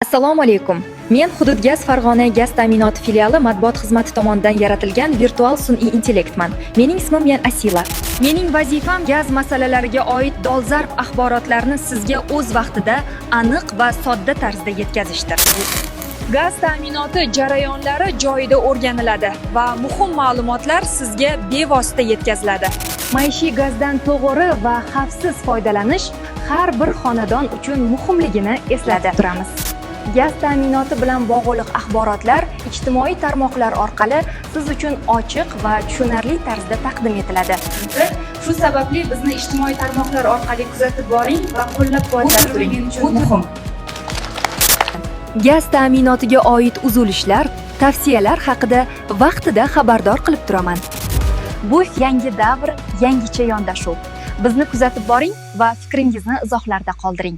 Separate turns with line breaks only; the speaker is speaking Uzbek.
Assalomu alaykum. Men Hududgaz Farg'ona gaz ta'minoti filiali matbuot xizmati tomonidan yaratilgan virtual sun'iy intellektman. Mening ismim Yan Asila. Mening vazifam gaz masalalariga oid dolzarb axborotlarni sizga o'z vaqtida, aniq va sodda tarzda yetkazishdir. Gaz ta'minoti jarayonlari joyida o'rganiladi va muhim ma'lumotlar sizga bevosita yetkaziladi. Maishiy gazdan to'g'ri va xavfsiz foydalanish har bir xonadon uchun muhimligini eslatib turamiz. Gaz ta'minoti bilan bog'liq axborotlar ijtimoiy tarmoqlar orqali siz uchun ochiq va tushunarli tarzda taqdim etiladi.
Shu sababli bizni ijtimoiy tarmoqlar orqali kuzatib boring va qo'llab-quvvatlab turing.
Men uchun muhim. Gaz ta'minotiga oid uzilishlar, tavsiyalar haqida vaqtida xabardor qilib turaman. Bu yangi davr, yangicha yondashuv. Bizni kuzatib boring va fikringizni izohlarda qoldiring.